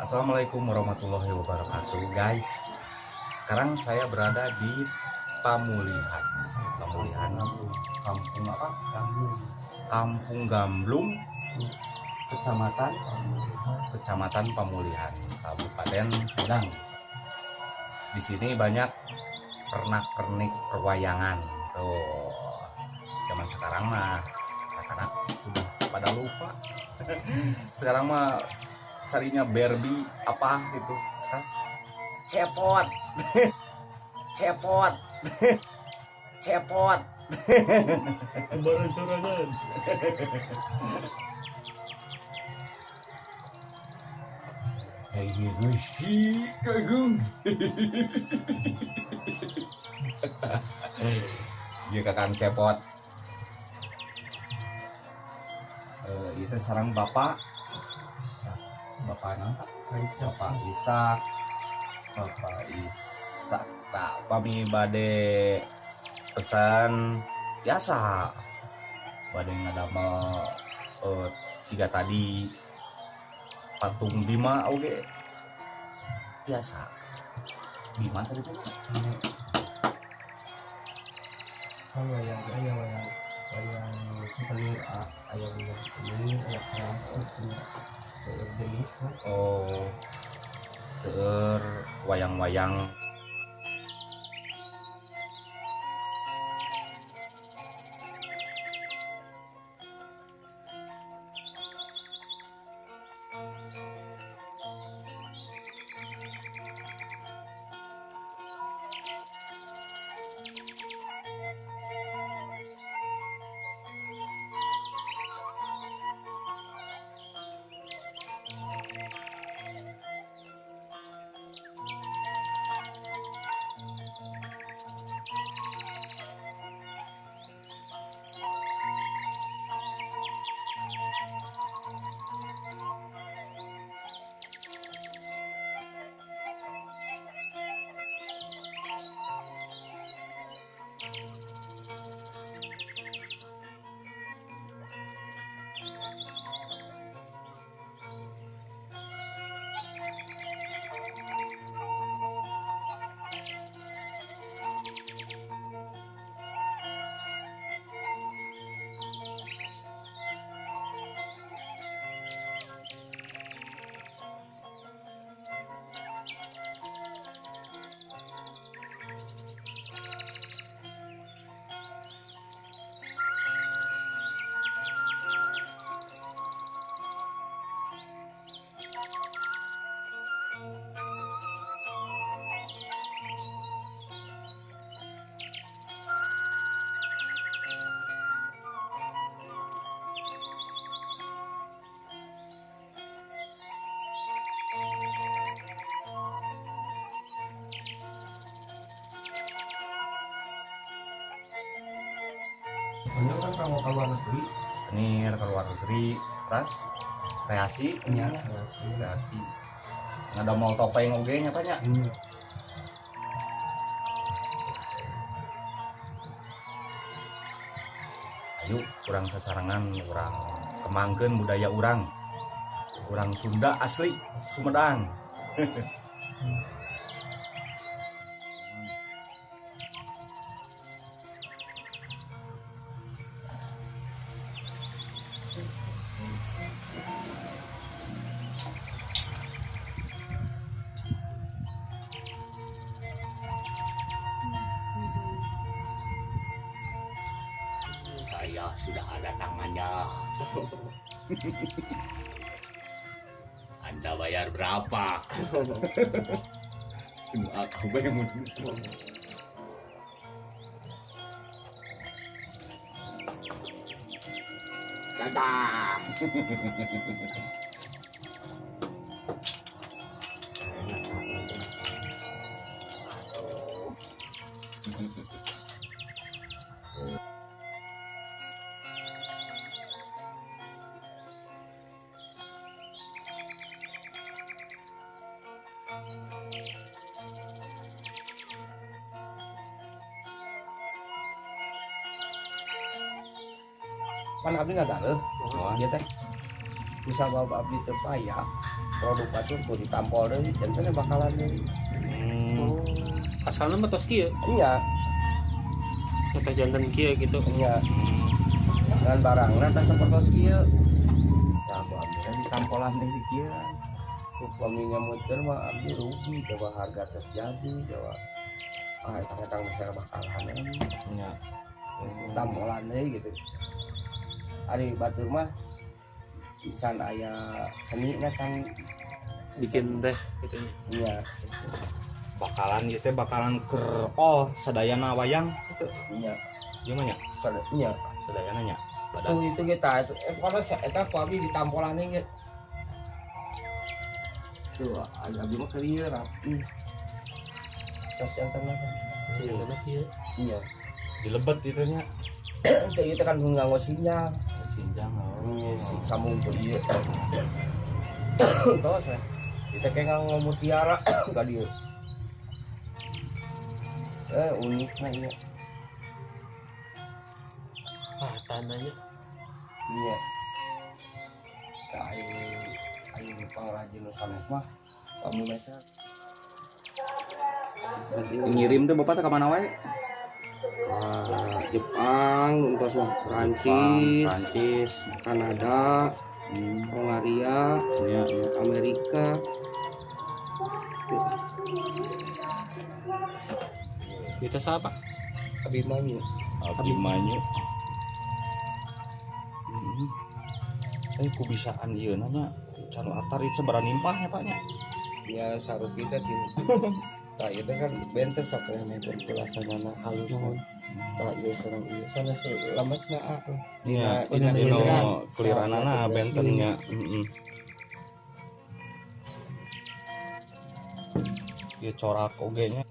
Assalamualaikum warahmatullahi wabarakatuh, guys. Sekarang saya berada di Pamulihan. Pamulihan, kampung apa? Kampung Gamblung, Kecamatan Kecamatan Pamulihan, Kabupaten Sumedang. Di sini banyak pernak-pernik perwayangan. Tuh. Zaman sekarang mah anak-anak sudah pada lupa. Sekarang mah carinya Barbie apa gitu. Sekarang cepot. Cepot. Cepot. Kembaran sorangan. Hei Gusti Agung. Iya, kakang cepot. Eh, itu sareng bapak. Bapak nama? Bapak Ishak. Bapak Ishak. Tak pami bade pesan biasa. Bade ngadamel siga tadi patung Bima oge biasa. Bima tadi teh. Kan wayang aya wayang wayang sekali aya wayang ini aya keras jenis. Oh, seueur wayang-wayang. Banyak kan kalau ke luar negeri. Ini ke luar negeri, terus kreasi nya. Nya, kreasi ngadamel topeng oge nya, Pak, nya. Ayo urang sasarengan urang kembangkeun budaya urang, urang Sunda asli Sumedang. Saya sudah ada tangannya. Anda bayar berapa? Aku bayar. Datang. Pan abdi nggak tahu. Oh. Dia teh Kusabab abdi teu paya produk batur kudu ditampol deui, janten bakalan deui. Asalna mah tos kieu. Nya. Tos janten kieu gitu. Nya. Ngan barangna teh sapertos kieu. Tah, ku abdi kan ditampolan deui kieu. Upami nyamuter mah abdi rugi, coba harga tos jadi, coba ah eta kang meser bakalan. Nya. Tampolan deui gitu. Ari batur mah can aya seni na can bikin teh gitu nya. Nya. Bakalan ieu teh bakalan keur oh sadayana wayang gitu. Nya. Ieu mah nya. Nya. Sadayana nya. Badan. Oh itu kita pokoknya eta ku abdi ditampolan ge. Tuh, abdi mah keur rapi. Terus yang tengah kan. Janten kieu. Iya. Dilebet itu nya. Teu ieu teh kan nganggo sinyal. Sinjang. Oh, si sambung ke ieu. Tos ya. Kita kayak nganggo mutiara ka dieu. Unik na ieu. Ah, tanahnya. Iya. Tah, ayo ayo pangrajin nu sanes mah kami meser. Ngirim tuh bapak teh ka mana wae? Ka Jepang, entos mah Prancis, Prancis, Kanada, Hongaria, Iya, iya. Amerika. Itu siapa? Abimanyu. Abimanyu. Kubisaan ieu nanya can latar itu sabaraha nimpahnya Pak nya? Ya sarupi teh ti. Tah ieu teh kan benten sampai meter pelasanana halus. Tah ieu sareng ieu sanes lemesna atuh. Iya, Dina dina keliran. keliranana benten nya. Heeh. Ieu corak oge nya.